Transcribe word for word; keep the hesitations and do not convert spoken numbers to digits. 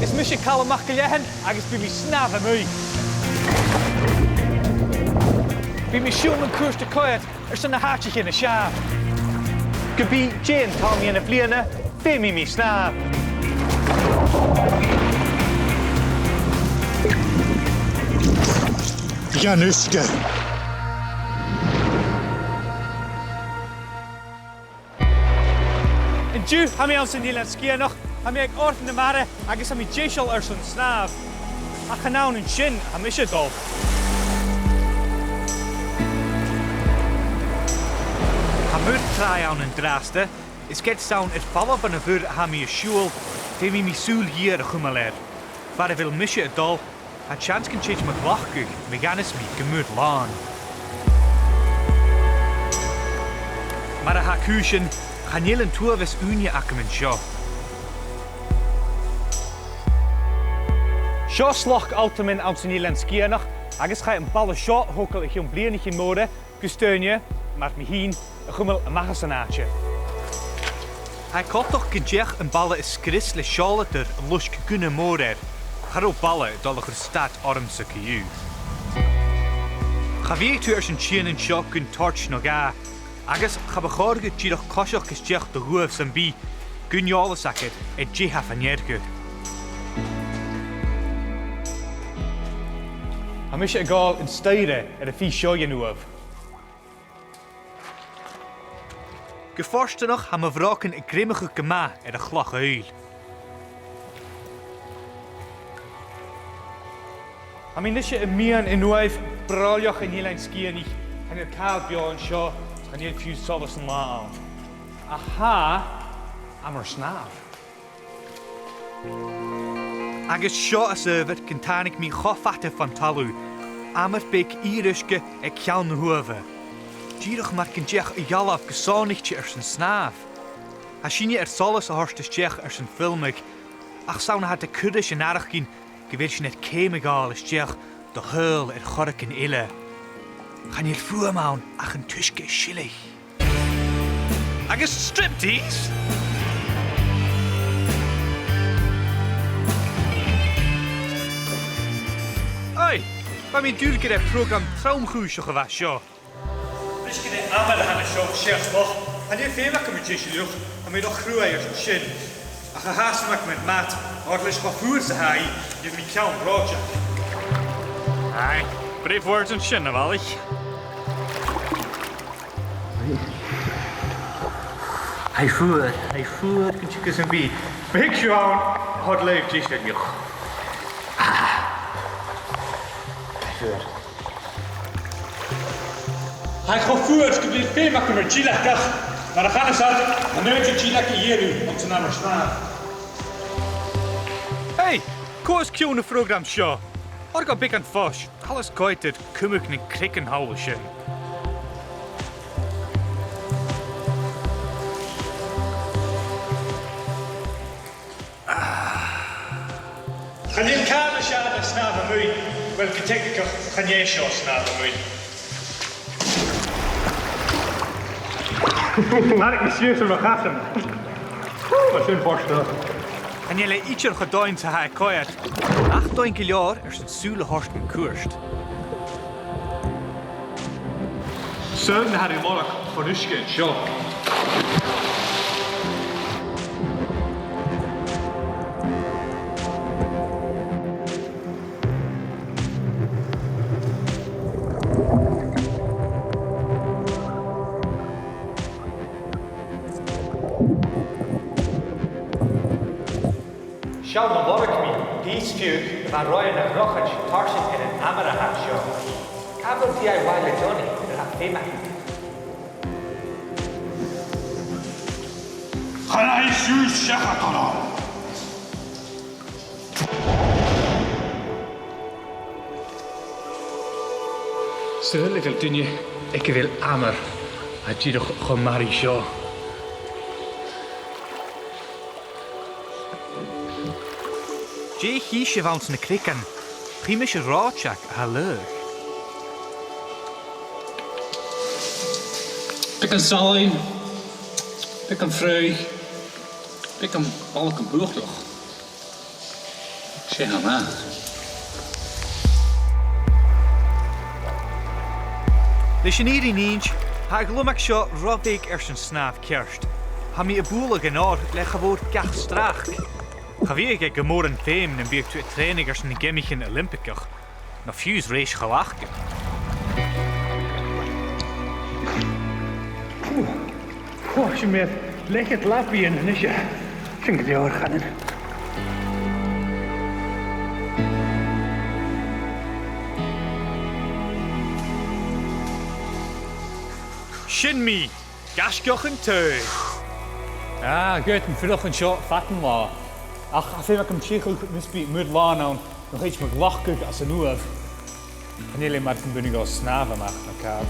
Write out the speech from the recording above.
Is mise Calum MacIllEathain agus bidh mi a' snàmh a-muigh. Bidh mi a' siubhal an cuairt a' coimhead airson na h-àiteachan as fheàrr. Ge bith dè an t-àm dhen bhliadhna, feumaidh mi snàmh. Dhan uisge. An-diugh, tha mi anns an Eilean Sgitheanach, tha mi aig Òrd na Mara agus tha mi deiseil airson snàmh. Ach chan ann an sin a tha mise a' dol. Tha muir-tràigh ann an-dràsta, is ged 's ann air falbh bho mhuir a tha mi a' siubhal, feumaidh mi sùil gheur a chumail air. Far a bheil mise a' dol, tha teans gun tèid mo ghlacadh ma dh'fhanas mi gu muir làn. Mar a tha cùisean, chan eil an t-uabhas ùine agam an seo. Seo Sloc Altaman anns an Eilean Sgitheanach, agus chaidh am balla seo a thogail o chionn bliadhnaichean mòra gus daoine, mar mi fhìn, a chumail a-mach às an àite. Tha e coltach gun deach am balla a sgrios le seòladair a loisg gunna mòr air. Cha robh balla a' dol a chur stad ormsa co-dhiù. Cha bhiodh tu airson tighinn an seo gun toirt no dhà, agus cha bu chòir dhut dìreach coiseachd a-steach do dh'uamh sam bith gun eòlas agad air dè tha fa-near dhut. Tha mise a' gabhail an staidhre air a' phìos seo dhen uamh. Gu fortanach, tha mo bhrògan a' greimeachadh gu math air a' chloich-fhuil. Tha mi a-nise am meadhan an uaimh, broilleach an Eilein Sgitheanaich. Chan eil càil beò an seo, chan eil fiù 's solas an latha ann. Ach tha amar snàmh. Agus seo as adhbhar gun tàinig mi cho fada fon talamh, amar beag fhìor-uisge aig ceann na h-uamha. Dìreach mar gun deach a dhealbh gu sònraichte airson snàmh. Tha sinne air solas a thoirt a-steach airson filmeadh, ach 's ann a tha e a' cur ris an fhaireachdainn gu bheil sinn air ceum a ghabhail a-steach do shaoghal air choreigin eile. Chan eil fuaim ann ach an t-uisge a' sileadh. Agus striptease! Oi! Bha mi an dùil gur e prògram trom-chùiseach a bha seo. Leis gur e amar a th' ann an seo, seach bochd, chan eil feum agam ri deisealachd, tha mi ro chruaidh airson sin. Ach a tha fhios agam air Matt, oir leis cho fuar 's a tha e, gheibh mi ceann reòiteach. Aye, brave words an sin, a bhalaich. Tha e fuar, tha e fuar gun teagamh sam bith. Ma thig sibh ann, thoir leibh deisealachd. Ah. Tha e fuar. Tha e cho fuar 's gum biodh feum agam air dìleachdach, mar a chanas iad, chan fhaod thu dìleachdadh a dhèanamh anns an amar snàmh. Hey! Cò as ciùin a' phrògram seo? Oir gu beagan fois, thalla 's coimhead air cumadh nan creagan thall an sin. Chan eil càil nas fheàrr na snàmh a-muigh, uill, gu teicnigeach, chan e seo snàmh a-muigh. Tharraing mi sìos air mo chasan. Whew, bha sin fortanach. Chan eil e idir cho domhainn 's a tha e a' coimhead, ach domhainn gu leòr airson sùil a thoirt mun cuairt. Saoil nach eil e a' moladh chun uisge an seo. Seall ma lorg mi pìos fiodh a bha roimhe na dhrochaid tarsainn air an amar a tha seo. Càit a bheil D I Y le deònaich nuair a tha feum agad? Chan fhaigh sibh seachad orm! Saoil a bheil duine aig a bheil amar a tha dìreach cho math ri seo. Dè chì sibh anns na creagan? Chì mise reòiteag a tha laghach. Beagan salainn, beagan fraoich, beagan bolg am buachailleach. 'S e a th' ann. Leis an fhìrinn innse, tha a' ghlumag seo ro bheag airson snàmh ceart. Tha mi a' bualadh an òir le cha mhòr gach stràc. Cha bhiodh e gu mòran feum nam biodh tu a' trèanadh airson na Geamaichean Oilimpigeach, no fiù 's rèis chladhaicte. Ò, sin mi air leth-cheud latha a-nis. Sin gu leòr, a chànan. Sin mi, gaisgeach an t-saoghail. Ah, ghabh mi fuireach an seo fad an latha. Ach tha feum agam sìoladh mus bi muir làn ann, no thèid mo ghlacadh às an uamh. Chan eil e mar gum buin mi snàmh a-mach no càil.